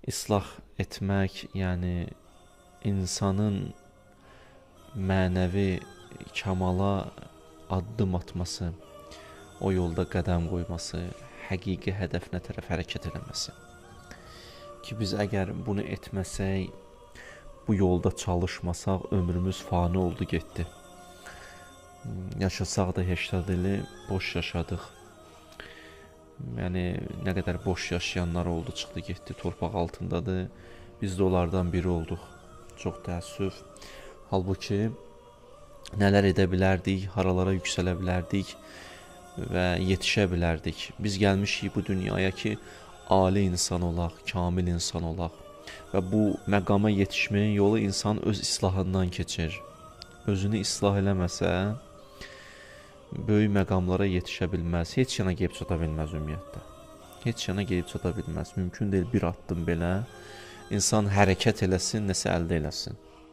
İslah etmək, yəni insanın mənəvi kamala addım atması, o yolda qədəm qoyması, həqiqi hədəfinə tərəf hərəkət eləməsi. Ki biz əgər bunu etməsək, bu yolda çalışmasaq, ömrümüz fani oldu, getdi. Yaşasaq da 80 ili boş yaşadıq. Yəni nə qədər boş yaşayanlar oldu, çıxdı, getdi, torpaq altındadır. Biz də onlardan biri olduq. Çox təəssüf. Halbuki nələr edə bilərdik, haralara yüksələ bilərdik və yetişə bilərdik. Biz gəlmişik bu dünyaya ki, ali insan olaq, kamil insan olaq. Və bu məqama yetişməyin yolu insanın öz islahından keçir. Özünü islah eləməsə, böyük məqamlara yetişə bilməz, heç yana gəlib çata bilməz ümumiyyətlə. Heç yana gəlib çata bilməz. Mümkün deyil bir addım belə insan hərəkət eləsin, nəsə əldə eləsin.